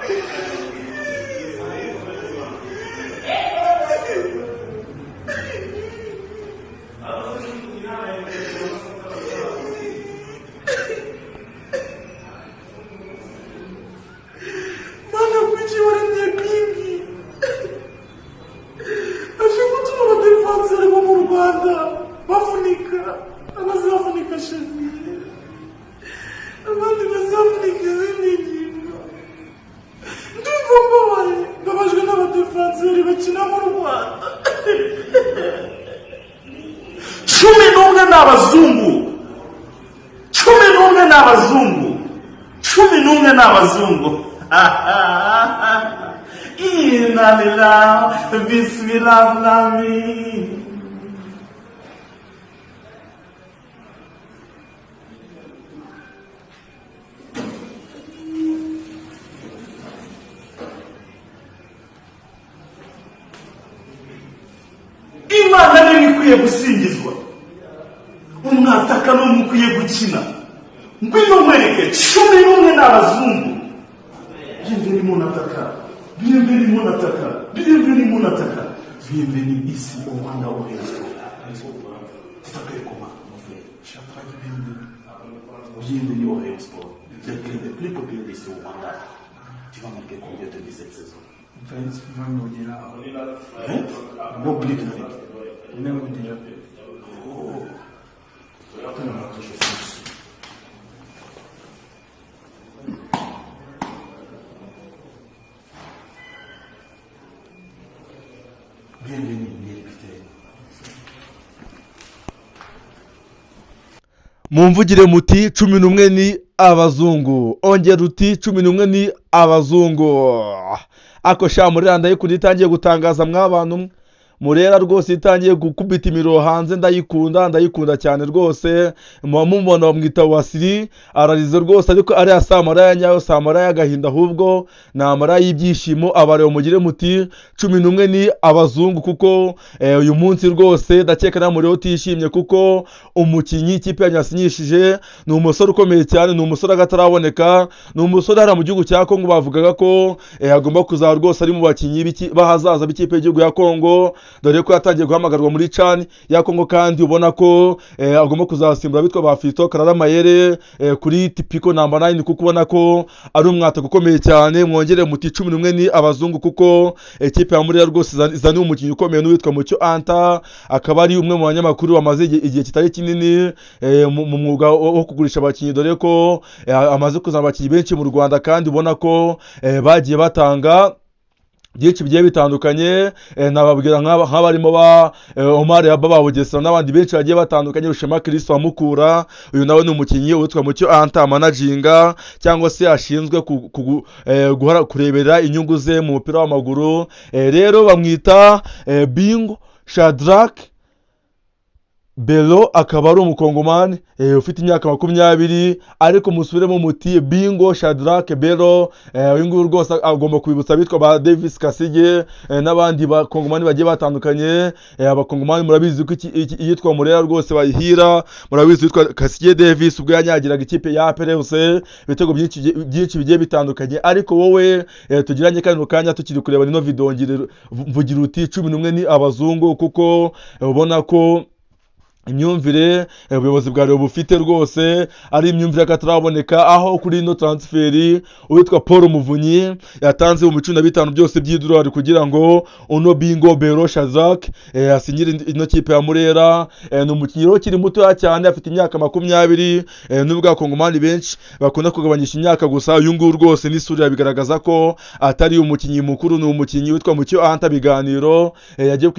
Mana, kuki waremye Bingi aje gutuma abadefanseri bo mu Rwanda bavunika, abazavunika cheville, abandi bazavunika izindi ngingo? Ndumva mbabaye, mbabajwe n'abadefanseri bakina mu Rwanda. 11 ni abazungu, 11 ni abazungu, 11 ni abazungu. Inna lillah, bismillah, amin. Imana niyo ikwiye gusingizwa. Umwataka ni umwe ukwiye gukina. Ngwino nkwereke, 11 ni abazungu. Bienvenue mon attaquant, bienvenue mon attaquant, bienvenue mon attaquant, bienvenue ici au Rwanda au Rayon Sport. Tu t'appelles comment, mon frère? Shadrack Bindi. Bienvenue au Rayon Sport, le club le plus populaire ici au Rwanda. Tu vas marquer combien de buts cette saison? 20, 20 déjà. 20? Non, plus que 20. 20 déjà. Oh. Attends, je sais. Bienvenue, bien. Mumvugire muti: 11 ni abazungu. Ongera uti: 11 ni abazungu. Ako sha, Murera ndayikunda, itangiye gutangaza mw'abantu mwe. Murera rwose itangiye gukubita imiriro hanze, ndayikunda, ndayikunda cyane rwose. Muba mumubona bamwita Wasiri, ararize rwose, ariko ariya si amarira ya nyayo, si amarira y'agahinda, ahubwo ni amarira y'ibyishimo. Abareba mugire muti: 11 ni abazungu, kuko uyu munsi rwose ndakeka nta muriro utishimye, kuko umukinnyi ikipe yanyu yasinyishije ni umusore ukomeye cyane, ni umusore agataraboneka, ni umusore hariya mu gihugu cya Kongo bavugaga ko agomba kuzaba rwose ari mu bakinnyi b'ahazaza b'ikipe y'igihugu ya Kongo, dore ko yatangiye guhamagarwa muri CAN ya Kongo, kandi ubona ko agomba kuzasimbura bitwa ba Fiston Kalala Mayele kuri typical number 9, kuko ubona ko ari umwataka ukomeye cyane. Mwongere muti: 11 ni abazungu, kuko ikipe ya Murera rwose izaniye umukinnyi ukomeye n'uwitwa Mucyo Anta, akaba ari umwe mu banyamakuru bamaze igihe kitari kinini mu mwuga wo kugurisha abakinnyi, dore ko amaze kuzana abakinnyi benshi mu Rwanda, kandi ubona ko bagiye batanga byinshi bigiye bitandukanye. Nababwira nk'abarimo ba Omar Yaba ba Bugesera n'abandi benshi bagiye batandukanye, Rushema Kristo wa Mukura. Uyu nawe ni umukinnyi witwa Mucyo Anta managinga cyangwa se ashinzwe kurebera inyungu ze mu mupira w'amaguru. Rero bamwita Bingo Shadrack Belo, akaba ari umukongomani ufite imyaka 20, ariko musubiremo muti: Bingo Shadrack Belo. Uyu nguyu rwose agomba kubibutsa abitwa ba Davis Kasige n'abandi bakongomani bagiye batandukanye. Abakongomani murabizi ko iyitwa Murera rwose bayihira. Murabizi witwa Kasige Davis ubwo yanyagiraga ikipe ya APR FC ibitego byinshi byinshi bigiye bitandukanye. Ariko wowe tugiranye kano kanya tukiri kureba ino video, mvugira uti: 11 ni abazungu, kuko ubona ko imyumvire ubuyobozi bwa Rayon bufite rwose ari imyumvire y'akataraboneka, aho kuri ino transfer uwitwa Paul Muvunyi yatanze mu 15 byose by'idolari kugira ngo uno Bingo Bero Shazak asinyire ino kipe ya Murera. Ni umukinnyi rero ukiri mutoya cyane, afite imyaka 20, nubwo abakongomani benshi bakunda kugabanyisha imyaka, gusa uyu nguyu rwose n'isura bigaragaza ko atari umukinnyi mukuru. Ni umukinnyi witwa Mucyo Anta Biganiro, yagiye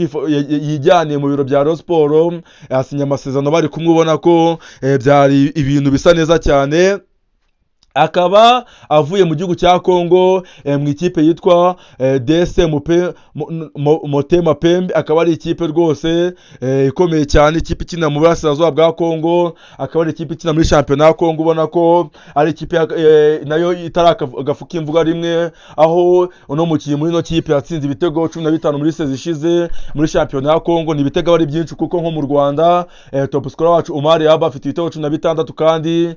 yijyaniye mu biro bya Rayon Sport, asinya amasezerano bari kumwe, ubona ko byari ibintu bisa neza cyane. Akaba avuye mu gihugu cya Congo mu ikipe yitwa DSMP Motema Pembe, akaba ari ikipe rwose ikomeye cyane, ikipe ikina mu burasirazuba bwa Congo, akaba ari ikipe ikina muri shampiyona ya Congo. Ubona ko ari ikipe nayo itari agafu k'imvuga rimwe, aho uno mukinnyi muri ino kipe yatsinze ibitego 15 muri saison ishize muri shampiyona ya Congo. Ni ibitego aba ari byinshi, kuko nko mu Rwanda top scorer wacu Umar Yaba afite ibitego 16, kandi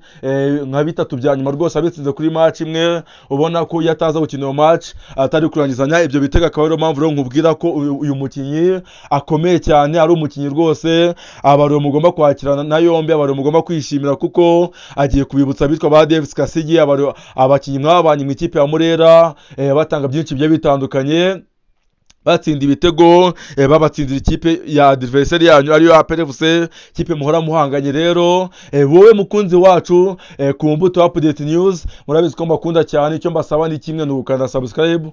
nka bitatu bya nyuma rwose. byose abitsinze kuri match imwe, ubona ko iyo ataza gukina iyo match atari kurangizanya ibyo bitego. Akaba ariyo mpamvu rero nkubwira ko uyu mukinnyi akomeye cyane, ari umukinnyi rwose abariro mugomba kwakirana na yombi, abariro mugomba kwishimira, kuko agiye kubibutsa abitwa ba Davis Kasigi, abakinnyi mwabanye mu ikipe ya Murera, batanga byinshi bigiye bitandukanye, batsinda ibitego, babatsindira ikipe ya adversaire yanyu ariyo APR FC, ikipe muhora muhanganye. Rero wowe mukunzi wacu ku Mbuto Update News, murabizi ko mbakunda cyane. Icyo mbasaba ni kimwe, ni ugukanda subscribe,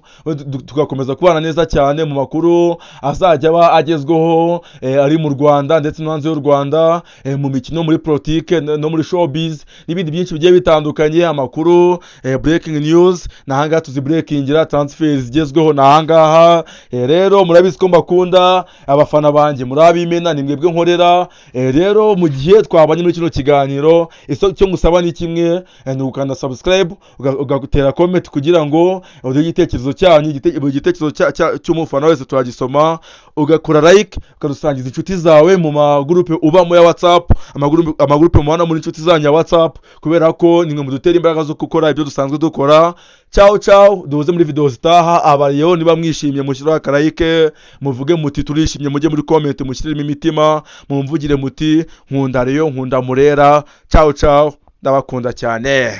tugakomeza kubana neza cyane mu makuru azajya aba agezweho, ari mu Rwanda ndetse no hanze y'u Rwanda, mu mikino, muri politike no muri showbiz n'ibindi byinshi bigiye bitandukanye. Amakuru, breaking news, ni ahangaha tuzibreakingira, transfer zigezweho ni ahangaha. Rero murabizi ko mbakunda, abafana banjye muri ab'imena, ni mwebwe nkorera. Rero mu gihe twabanye muri kino kiganiro, icyo ngusaba ni kimwe, ni ugukanda subscribe, ugatera comment kugira ngo uduhe igitekerezo cyanyu. Buri gitekerezo cy'umufana wese turagisoma, ugakora like, ukadusangiza inshuti zawe mu magurupe ubamo ya WhatsApp, amagurupe mubana muri inshuti zanyu ya WhatsApp, kubera ko nimwe mudutera imbaraga zo gukora ibyo dusanzwe dukora. Ciao ciao, duhuze muri video zitaha. Abayeho niba mwishimye mushyiraho akarayike, muvuge muti turishimye, mujye muri comment mushyiremo imitima, mumvugire muti nkunda Rayon, nkunda Murera. Ciao ciao, ndabakunda cyane.